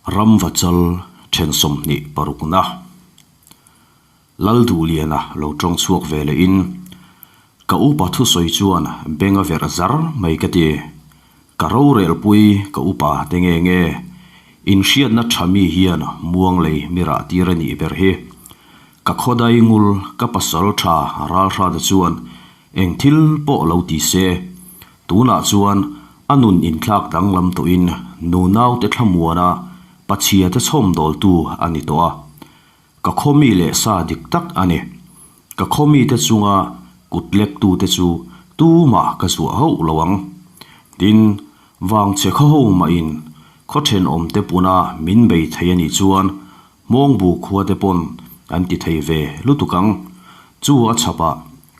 Ramvachal then 26 na Lalduhliana lo tawng chhuak ve leh in, Ka upa thusawi chuan beng a verh zar mai ka ti. Ka rorelpui ka upa te nge nge, inhriatna tha mi hian muang lei mi rah tir a nih ber hi. Ka khawdai ngul ka pasal tha ralhrata chuan eng thil pawh lo ti se, Tunah chuan a nun inthlak danglam tawhin nunaute thlamuana pachhiate chhawmdawltu a ni tawh a. Ka khawmi leh sa dik tak a ni. Ka khawmite chunga kut lektute chu tumah ka zuah hauh lo ang. Tin, vangchhe khaw ho mahin khaw thenawmte puna min bei thei a nih chuan Hmawngbu khuate pawn an ti thei ve lutuk ang. Chu a chhapah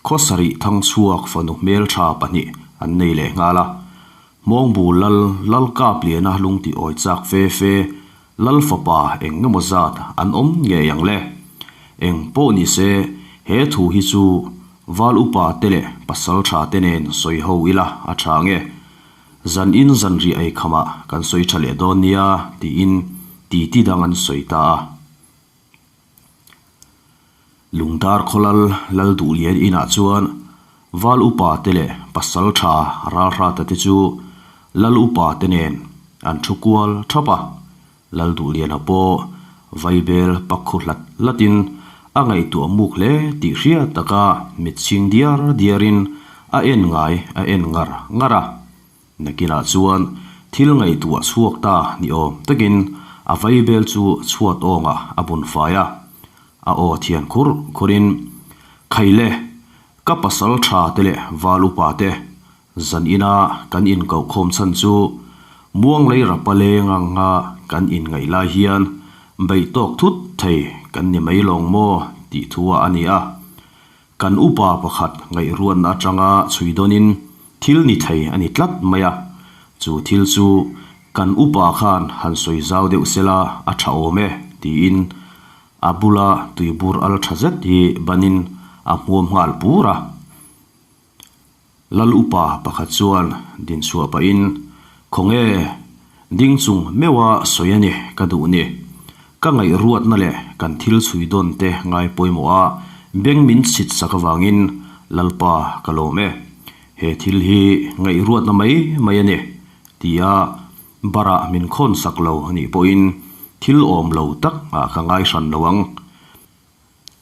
khaw sarih thang chhuak fanu hmeltha pahnih an nei leh nghal a. Hmawngbu lal lal kap liana lungti awi chak fe fe lal fapa eng emaw zat an awm ngei ang le. Eng pawh ni se he thu hi chu val upa te leh pasal tha te nen sawi ho ila a tha nge. Zan in zan riah ei khamah kan sawi tha leh dawn nia tiin titi dang an sawi ta a. Lungdar khawlal lal duh lian inah chuan Val upa te leh pasal tha ralhrata te chu lal upa te nen an thu kual thap a. Lal duh liana pawh vaibel pak khu hlat hlatin a ngaihtuah muk hle tih hriat taka mit chhing diar diarin a en ngai a en ngar ngar a. Nakinah chuan thil ngaihtuah chhuak ta ni awm takin a vaibel chu chhuat awngah a bun fai a, a aw thian khur khurin, Khaile, ka pasal tha te leh val upa te, Zan ina kan inkohkhawm chhan chu muang lei rapa leng anga kan inngaih lai hian beih tawk thut thei kan ni mai lawng maw tih thu ah a ni a. Kan upa pakhat ngaihruatna atanga chhui dawnin thil ni thei a ni tlat mai a. Chu thil chu kan upa khan han sawi zau deuh sela a tha awm e tiin a bula tuibur al tha zet hi banin a hmuam nghal pur a. Lal upa pakhat chuan din chhuah pahin, Khawnge, ding chung meuha sawi a ni ka duh ni. Ka ngaihruatna leh kan thil chhui dawn te ngai pawimawh a beng min chhit sak avangin Lalpa ka lawm e. He thil hi ngaihruatna mai mai a ni, tia barah min khawn sak lo a nih pawhin thil awm lo tak ah ka ngai hran lo ang.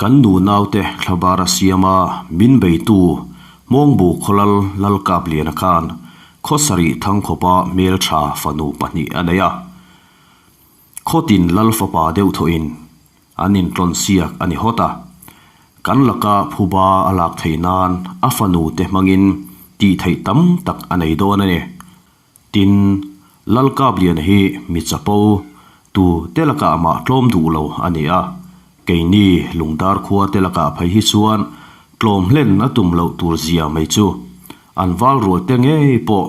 Kan nu naute thlabara siama min beitu Hmawngbu khawlal Lalkapliana khan khaw sarih thang khawpa hmeltha fanu pahnih a nei a. Khawtin lal fapa deuh thawhin an intlawn siak a ni hawt a. Kan laka phuba a lak theih nan a fanu te hmangin tih theih tam tak a nei dawn a ni. Tin, Lalkapliana hi mi chapo, tu te lakah mah tlawm duh lo a ni a, keini Lungdar khua te lakah phei hi chuan tlawm hlen a tum loh tur zia mai chu an val rual te ngei pawh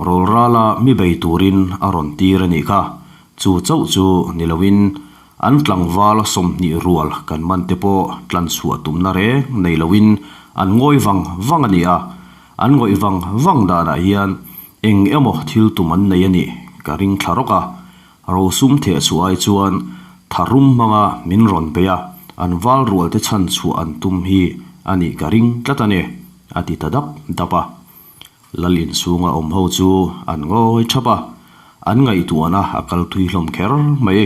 rawlrala mi bei turin a rawn tir a nih kha. Chu chauh chu ni loin an tlangval 20 rual kan man te pawh tlanchhuah tumna reng nei loin an ngawi vang vang a ni a, An ngawih vang vang danah hian eng emaw thil tum an nei a nih ka ring thla rawk a, rosum theh chhuah ai chuan tharum hmanga min rawn bei a, an val rual te chhan chhuah an tum hi a nih ka ring tlat a ni, a ti ta dap dap a. Lal inchhunga awm ho chu an ngawi thap a, an ngaihtuahna a kal thui hlawm kher mai.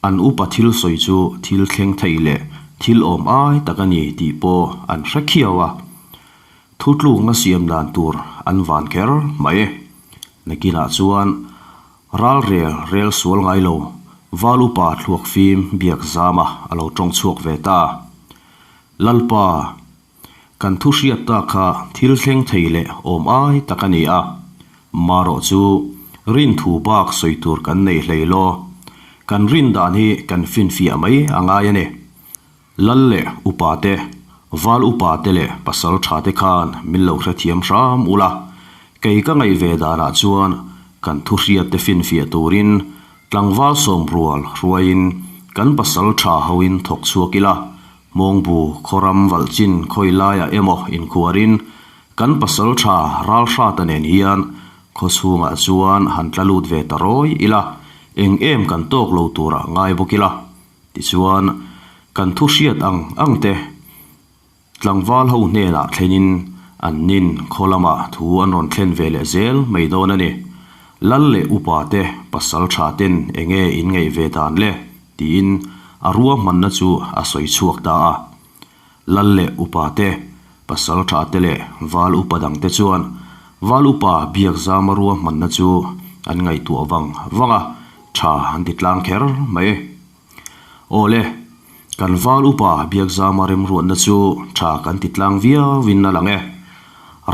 An upa thil sawi chu thil thleng thei leh thil awm ai tak a ni tih pawh an hre khiau a. Thutlukna siam dan tur an van kher mai. Nakinah chuan ral rel rel sual ngai lo val upa thluak fim biak zama a lo tawng chhuak ve ta. Lalpa, kan thu hriat ta kha thil thleng thei leh awm ai tak a ni a. Marawh chu rin thu bak sawi tur kan nei hlei law. Kan rin dan hi kan finfiah mai a ngai a ni. Lal leh upa te, val upa te leh pasal tha te khan min lo hrethiam hram ula, kei ka ngaih ve danah chuan kan thu hriat te finfiah turin tlangval sawm rual hruaiin kan pasal tha hoin thawk chhuak ila, Hmawngbu khawram valh chin khawi laiah emaw inkhuarin kan pasal tha Ralhrata nen hian khaw chhungah chuan han tla lut ve ta rawi ila. Eng em kan tawk lo turah ngai bawk ila. Tichuan, kan thu hriat ang ang te tlangval ho hnenah thlenin an nin khaw lamah thu an rawn thlen ve leh zel mai dawn a ni. Lal leh upa te pasal tha ten enge in ngaih ve dan le? tiin a ruahmanna chu a sawi chhuak ta a. Lal leh upa te, pasal tha te leh val upa dang te chuan val upa Biakzama ruahmanna chu an ngaihtuah vang vang a, tha an ti tlang kher mai. Aw le, kan val upa Biakzama remruatna chu tha kan ti tlang viauin a lang e.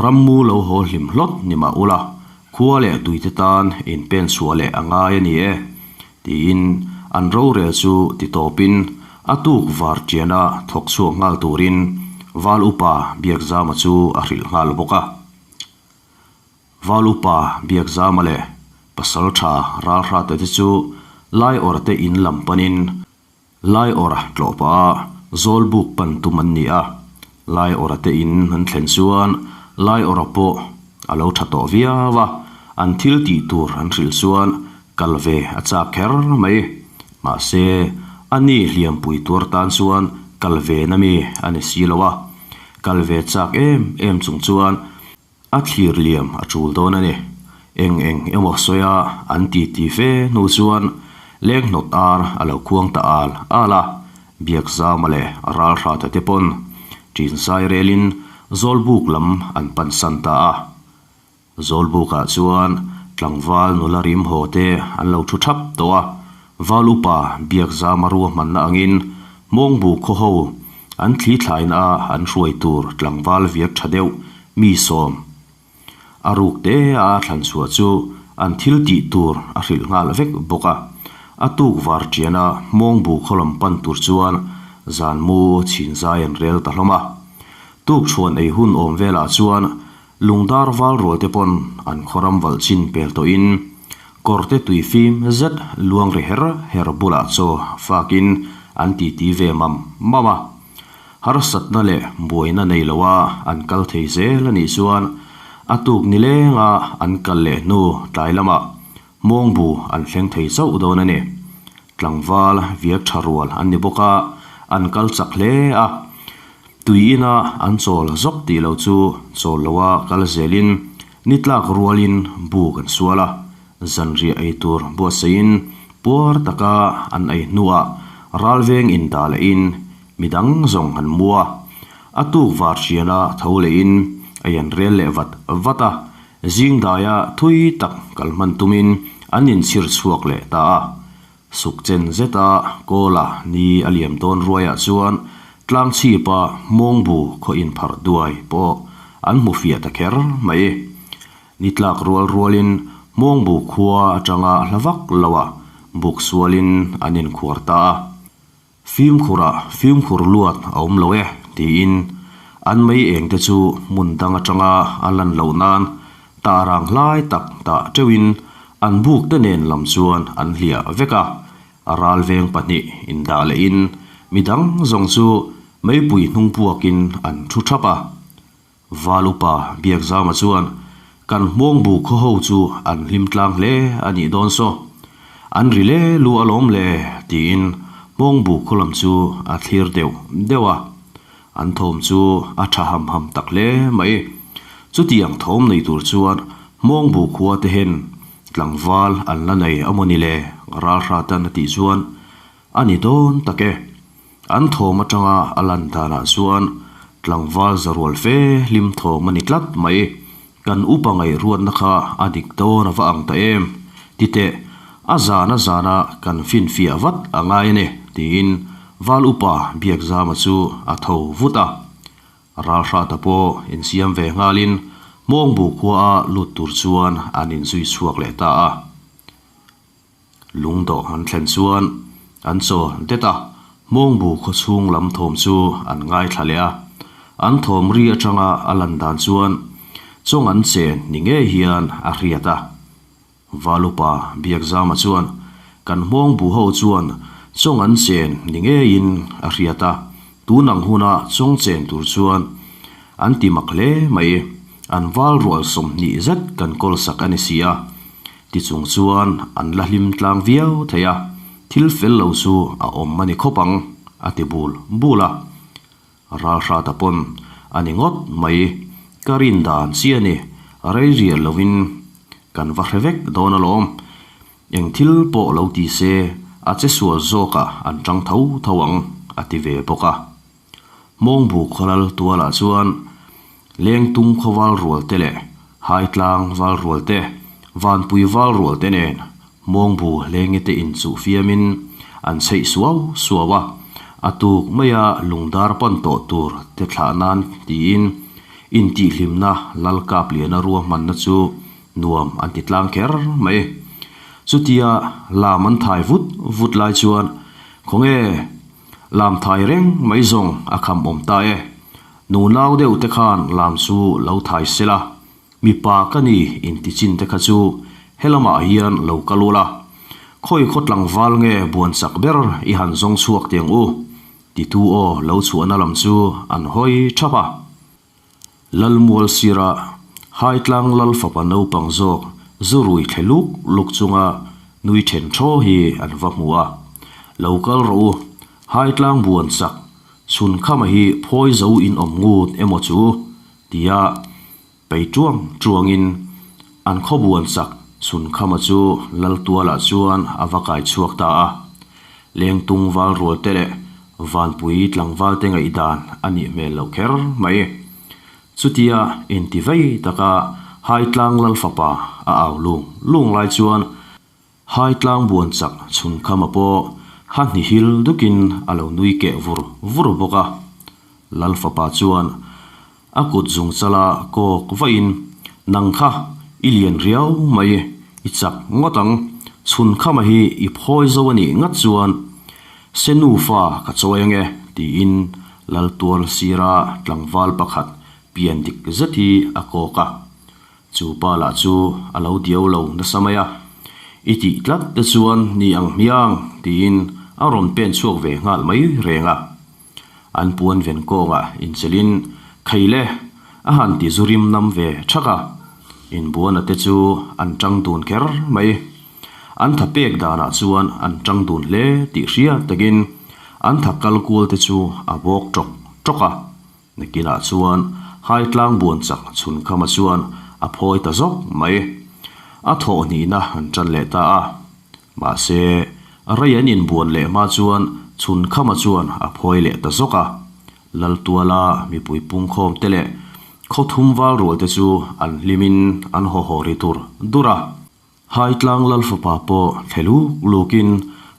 Rammu lo haw hlim hlawt ni mah ula, khua leh tuite tan inpen chhuah leh a ngai a ni e. Tiin an rorel chu ti tawpin a tuk var tiana thawk chhuak nghal turin Val Upa Biakzama chu a hrilh nghal bawk a. Val Upa Biakzama leh Pasaltha Ralhrate te chu Laiawrh te in lam panin Laiawrh tlawh pah a Zawlbuk pan tum an ni a. Laiawrh te in an thlen chuan Laiawrh pawh a lo tha tawh viau a, an thil tih tur an hrilh chuan kal ve a chak kher mai. Mahse, a ni hliampui tuar tan chuan kal ve na mi a ni si lo a, kal ve chak em em chung chuan a thlir liam a tul dawn a ni. Eng eng emaw sawi a an ti ti fe hnu chuan leng hnawt ar a lo khuang ta al al a, Biakzama leh Ralhrata te pawn Ṭinzai relin Zawlbuk lam an pansan ta a. Zawlbukah chuan tlangval nula rim haw te an lo thu thap tawh a, Val upa Biakzama ruahmanna angin Hmawngbu khaw ho an thli thlaina a an hruai tur tlangval viak tha deuh mi sawm a ruk te a thlan chhuah chu an thil tih tur a hrilh nghal vek bawk a. A tuk var tiana Hmawngbu khaw lam pan tur chuan zanmu chhinzai an rel ta hlawm a. Tuk chhuan ei hun awm velah chuan Lungdar val rual te pawn an khawram valh chin pel tawhin kawrte tui fim zet luang ri her her bulah chaw fakin an titi ve mam mam a. Harsatna leh buaina nei loa an kal thei zel a nih chuan a tuk ni lenga an kal leh hnu tlai lamah mawngbu an thleng thei chauh dawn a ni. Tlangval viak tha rual an ni bawk a, an kal chak hle a. Tui ina an chawl zawk tih lo chu chawl loa kal zelin ni tlak rualin bu kan sual a, zanriah ei tur buatsaihin puar taka an ei hnuah ralveng indah lehin midang zawng an mu a. A tuk var hriana tho lehin ei an rel leh vat vat a, zing daia thui tak kal hman tumin an inchhir chhuak leh ta a. Suk chen zeta Kawla ni a liam dawn ruaiah chuan tlangchhipa Hmawngbu khaw inpharh duai pawh an hmu fiah ta kher mai. Ni tlak rual rualin Hmawngbu khua atanga hla vak loah buk sualin an inkhuar ta a. Fimkhurah fimkhur luat a awm lo e tiin an mei eng te chu hmun dang atanga a lan loh nan tarang hlai tak tah teuhin an buk te nen lam chuan an hliah vek a, a ral veng pahnih indah lehin midang zawng chu meipui hnung puakin an thu thap a. Val upa Biakzama chuan kan Hmawngbu khaw ho chu an hlim tlang hle a nih dawn saw. An ri le lu alawm le tiin Hmawngbu khaw lam chu a thlir deuh deuh a. An thawm chu a tha ham ham tak hle mai. Chutiang thawm nei tur chuan Hmawngbu khua te hen tlangval an la nei a maw ni le Ralhratan a tih chuan a ni dawn tak e. An thawm atanga a lan danah chuan tlangval zarual fe hlim thawm a ni tlat mai. Kan upa ngaihruatna kha a dik dawn a va ang ta em? Ti teh, a zan a zana kan finfiah vat a ngai a ni, tiin Val upa Biakzama chu a tho vut a. Ralhrata pawh insiam ve nghalin Hmawngbu khuaa lut tur chuan an inzui chhuak leh ta a. Lungdawh an thlen chuan an chaw det a, Hmawngbu khaw chhung lam thawm chu an ngaithla leh a. An thawm ri atanga a lan dan chuan chawng an chen ni ngei hian a hriat a. Valupa Biakzama chuan kan Hmawngbu ho chuan chawng an chen ni ngeiin a hriat a, tun ang huna chawng chen tur chuan an ti mak hle mai. An val rual 20 zet kan kawl sak a ni si a. Ti chung chuan an la hlim tlang viau thei a, thil fel lo chu a awm a ni khawp ang, a ti bul bul a. Ralhrata pawn a ni ngawt mai, ka rin dan chi a ni, rei riah lovin kan va hre vek dawn alawm. Eng thil pawh lo ti se, a che sual zawkah an tang tho tho ang, a ti ve bawk a. Hmawngbu khawlal tualah chuan Lengtung khaw val rual te leh Haitlang val rual te, Vanpui val rual te nen Hmawngbu lengi te inchuh fiamin an chheih suau suau a, a tuk maia lungdar pan tawh tur te thlah nan tiin intihhlimna Lalkapliana ruahmanna chu nuam an ti tlang kher mai. Chutia lam an thai vut vut lai chuan Khawnge Lam thai reng mai zawng a kham awm ta e. Nu nau deuh te khan lam chu lo thai se la, mipa ka ni inti chin te kha chu helamah hian lo kal ula. Khawi khaw tlangval nge buan chak ber i han zawng chhuak tiang u, titu aw lo chhuahna lam chu an hawi thap a. Lalmual sira Haitlang Lal fapa naupang zawk zu rui thle luk luk chunga nui then thaw hi an va hmu a. Lo kal rawh u, Haitlang buan chak chhun khama hi phawi zo in awm ngut emaw chu tia pei tuang tuangin an khaw buan chak chhun khama chu Laltualah chuan a va kai chhuak ta a. Lengtung val rual te leh Vanpui tlangval te ngaihdan a nih hmel loh kher mai. Chutia inti vei taka Haitlang Lal fapa a au lung lung lai chuan Haitlang buan chak chhunkhama pawh ha hni hil dukin a lo nui keh vur vur bawk a. Lal fapa chuan A kut zung chala kawk vahin, Nang kha, i lian riau mai, i chak ngawt ang, chhun khama hi i phawi zo a nih ngat chuan se nufa ka chawi ange, tiin Laltual sira tlangval pakhat pian dik zet hi a kawk a. Chu pa lah chu a lo diau lo nasa mai a, I tih tlat te chuan ni ang hmiang, tiin a rawn pen chhuak ve nghal mai reng a. An puan ven kawngah inchelin Kheile a han ti zu rim nam ve thak a, inbuana te chu an tang dun kher mai. An tha pek danah chuan an tang dun hle tih hriat takin an tha kal kual te chu a bawk tawk tawk a. Nakinah chuan Haitlang buan chak chhunkhama chuan a phawi ta zawk mai. A thawh hnihna an tan leh ta a. Mahse, rei an inbuan leh hma chuan Chhunkhama chuan a phawi leh ta zawk a. Laltuala mipui pungkhawm te leh khawthum val rual te chu an hlimin an haw haw ri dur dur a. Haitlang Lalfapa pawh thle luk lukin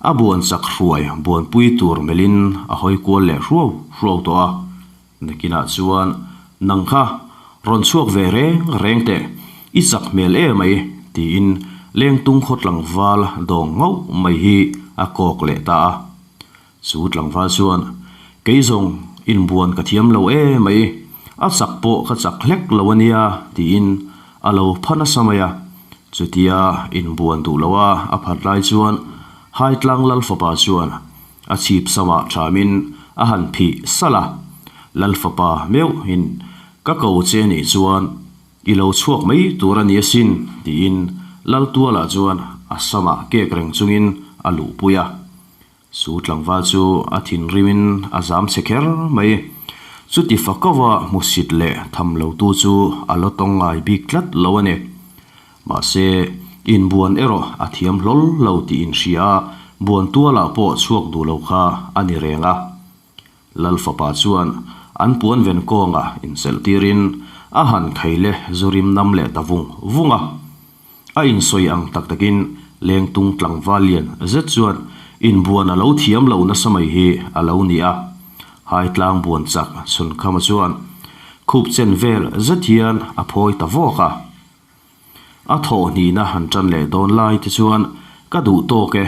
a buan chak hruai buanpui tur melhin a hawi kual leh hruau hruau tawh a. Nakinah chuan, Nang kha, rawn chhuak ve reng reng teh, i chak hmel e mai, tiin lengtung khaw tlangval dawng ngauh mai hi a kawk leh ta a. Chu tlangval chuan, Kei zawng, inbuan ka thiam lo e mai, a chak pawh ka chak hlek lo a nia, tiin a lo pha nasa mai a. Chutia inbuan duh loa a phat lai chuan Haitlang Lalfapa chuan, A chhip samah thamin a han phih salh a, Lal fapa meuhin ka ko che nih chuan i lo chhuak mai tur a ni asin tiin Lal tualah chuan a samah kek reng chungin a luhpui a. Chu tlangval chu a thinrimin a zam chhe kher mai. Chuti fakova hmusit leh tham lotu chu a la tawng ngai bik tlat lo a ni. Mahse, inbuan erawh a thiam hlawl lo tih inhria a, buan tualah pawh chhuak duh lo kha a ni reng a. Lal fapa chuan an puan ven kawngah inselh tirin a han khei le zu rim nam leh ta vung vung a. A insawi ang tak takin lengtung tlangval lian zet chuan inbuan a lo thiam lo nasa mai hi a lo ni a. Haitlang buan chak Chhunkhama chuan khup chen vel zet hian a phawi ta vawk a. A thawh hnihna han tan leh dawn lai te chuan ka duh tawk e,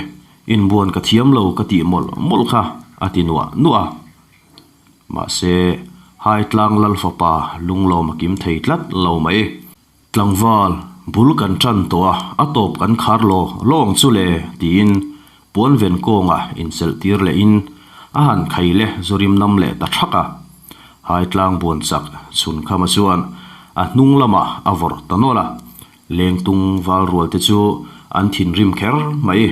inbuan ka thiam lo ka tih mawlh mawlh kha a ti nuah nuah a. Mahse, Haitlang Lal fapa lunglawm a kim thei tlat lo mai. Tlangval, bul kan tan tawh a, a tawp kan khar law lawng chu le tiin puanven kawngah inselh tir lehin a han khai le zurim nam leh ta thak a. Haitlang buan chak Chhunkhama chuan a hnung lamah a vawrh ta nawlh a, lengtung val rual te chu an thinrim kher mai.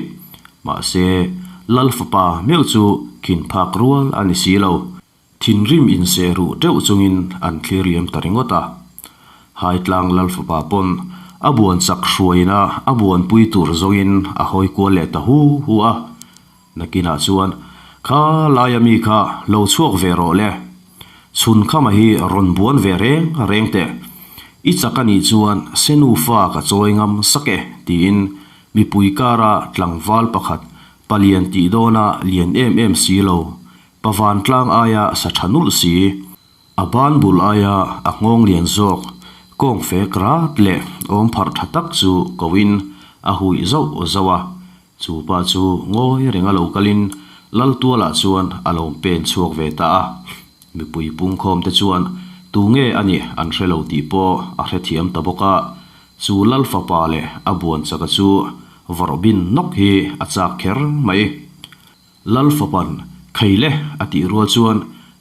Mahse, Lal fapa meuh chu khin phak rual a ni si lo. Thinrim inseh ruh teuh chungin an thlir liam ta ringawt a. Haitlang Lal fapa pawn a buan chak hruaina a buanpui tur zawngin a hawi kual leh ta hu hu a. Nakinah chuan, Kha laia mi kha lo chhuak ve rawh le. Chhun khama hi rawn buan ve reng reng teh. I chak a nih chuan se nufa ka chawi ngam sak e, tiin mipui kara tlangval pakhat palian tih dawna lian em em si lo, pa vantlang aia sa tha nulh si, A ban bul aia a nghawng lian zawk kawng fek rat leh awm pharh tha tak chu koin a huih zauh zauh a. Chu pa chu ngawi reng a lo kalin Laltualah chuan a lo pen chhuak ve ta a. Mipui pungkhawm te chuan tu nge a nih an hre lo tih pawh a hrethiam ta bawk a. Chu Lal fapa leh a buan chaka chu vawrh bin nawk hi a chak kher mai. Lal fapan Kheile a tih rual chuan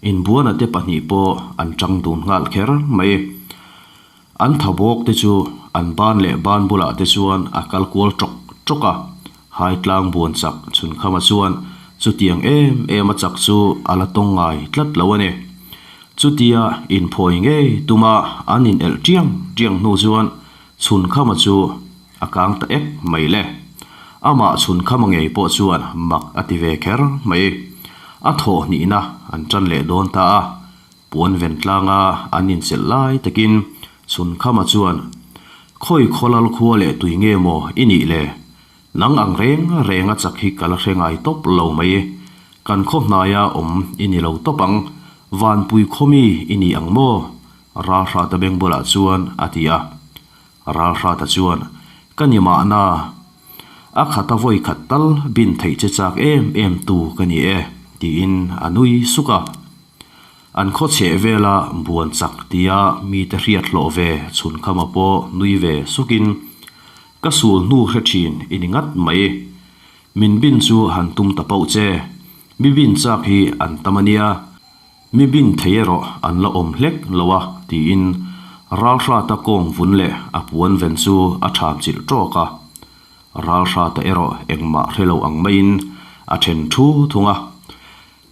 inbuana te pahnih pawh an tang dun nghal kher mai. An tha bawk te chu an ban leh ban bulah te chuan a kal kual tawk tawk a, Haitlang buan chak Chhunkhama chuan chutiang em em a chak chu a la tawng ngai tlat lo a ni. Chutia inphawi ngei tuma an inelh tiang tiang hnu chuan Chhunkhama chu a kang ta ek mai le. Amah Chhunkhama ngei pawh chuan mak a ti ve kher mai. A thawh hnihna an tan leh dawn ta a, puan ven tlanga an inchelh lai takin Chhunkhama chuan, Khawi khawlal khua leh tui nge maw i nih le? Nang ang reng reng a chak hi ka la hre ngai tawp lo mai. Kan khaw hnaia awm i ni lo tawp ang, Vanpui khaw mi i ni ang maw? Ralhrata beng bulah chuan a ti a. Ralhrata chuan, Ka ni mahna, a khata vawi khat tal bin theih che chak em em tu ka ni e, tiin a nui suk a. An khaw chheh vela buan chak tia mite hriat hlawh ve chhunkhama pawh nui ve sukin, Ka sul hnu hre thin i ni ngat mai. Min bin chu han tum ta pauh che. Mi bin chak hi an tam a nia. Mi bin thei erawh an la awm hlek lo a, tiin Ralhrata kawng vun leh a puan ven chu a ṭham chilh ṭawk a. Ralhrata erawh engmah hre lo ang maiin a ṭhen thu thung a.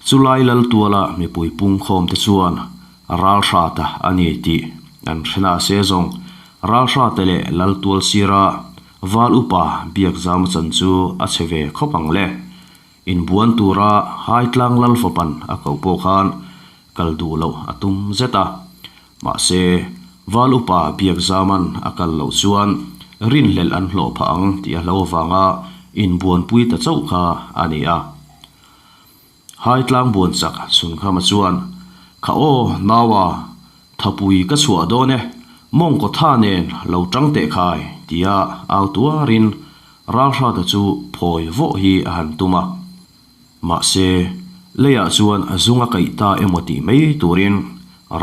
Chulai Laltuala mipui pungkhawm te chuan Ralhrata a ni tih an hre na se zawng Ralhrata leh Laltual sira Val upa Biakzama chan chu a chhe ve khawp ang le. Inbuan tura Haitlang Lalfapan a koh pawh khan kal duh loh a tum zet a. Mahse, Val upa Biakzaman a kal loh chuan rinhlelh an hlawh phah ang tih a hlo avanga inbuanpui ta chauh kha a ni a. Haitlang buan chak Chhunkhama chuan, Kha aw, naua, thapui ka chhuah dawn e, mawngkaw tha nen lo tang teh khai, tia au tuarin Ralhrata chu phawi vawh hi a han tum a. Mahse, leiah chuan a zung a kaih ta emaw tih mai turin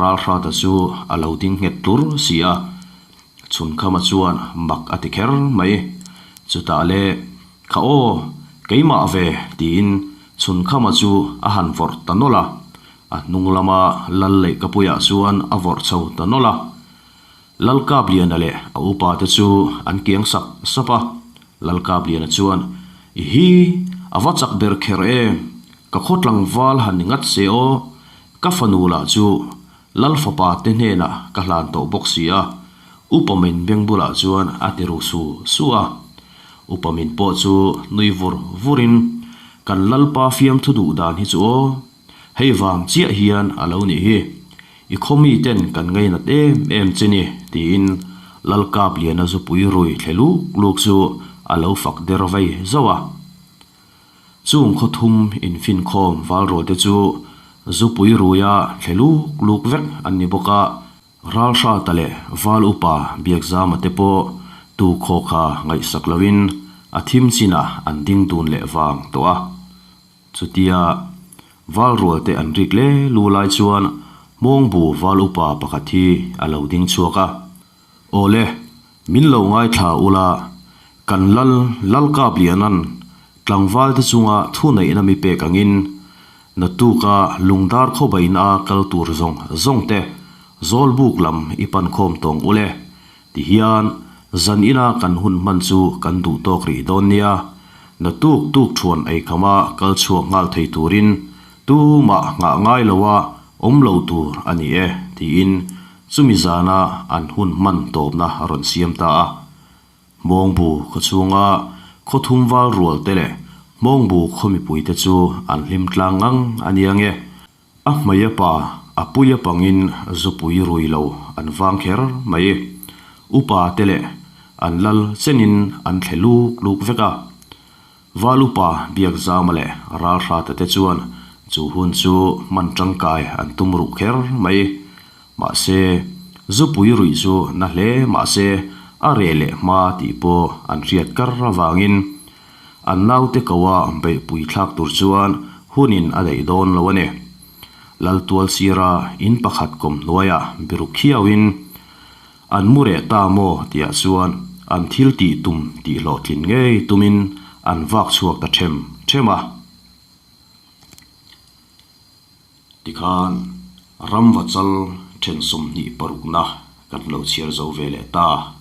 Ralhrata chu a lo ding nghet tlur si a. Chhunkhama chuan mak a ti kher mai. Chutah le, Kha aw, keimah ve, tiin Chhunkhama chu a han vawrh ta nawlh a. A hnung lama Lal Leihkapuiah chuan a vawrh chho ta nawlh a. Lalkapliana leh a upa te chu an kiang sap sap a, Lalkapliana chuan, I hi, a va chak ber kher em, ka khaw tlangval han ni ngat se aw, ka fanu lah chu Lal fapa te hnenah ka hlan tawh bawk si a, Upa min beng bulah chuan a ti ru su su a. Upa min pawh chu nui vur vurin, Kan Lalpa fiamthu duh dan hi chu aw, Hei vang chiah hian a lo nih hi, i khaw miten kan ngainat em em che ni, tiin Lalkapliana zupui rui thle luk luk chu a lo fak der vei zauh a. Chung khaw thum infinkhawm valrualte chu zupui ruia thle luk luk vek an ni bawk a. Ralhrata leh Val Upa Biakzama te pawh tu khawkha ngaihsak loin a thim chinah an ding dun leh vang tawh a. Chutia Val rual te an rik le lu lai chuan Hmawngbu Val Upa pakhat hi a lo ding chhuak a. Aw le, min lo ngaithla ula, kan Lal Lalkaplianan tlangval te chunga thuneihna mi pek angin naktuka lungdar khawbaina kal tur zawng zawng te Zawlbuk lam i pan khawm tawng ule. Tihian Zan ina kan hun hman chu kan duh tawk rih dawn nia. Naktuk tuk thuan ei khama kal chhuak nghal thei turin tumah nghah ngai loa awm lo tur a ni e, tiin chumi zana an hun hman tawpna a rawn siam ta a. Hmawngbu khaw chhunga khaw thum val rual te leh Hmawngbu khaw mipui te chu an hlim tlang ngang a nia nge. A hmei a pa, a pui a pangin zupui rui lo an vang kher mai. Upa te leh an lal chenin an thle luk luk vek a. Val upa Biakzama leh Ralhrata te chuan chu hun chu hman tangkai an tum ruh kher mai. Mahse, zupui ruih chu na hle mahse a reh leh hma tih pawh an hriat kar avangin an naute koa beihpui thlak tur chuan hunin a daih dawn lo a ni. Laltual sira in pakhat kawm hnuaiah biru khiauin an mu reh ta maw tihah chuan an thil tih tum tih hlawhtlin ngei tumin an vak chhuak ta them them a. Tikhan ramva chal then 26 na kan lo chhiar zo ve leh ta.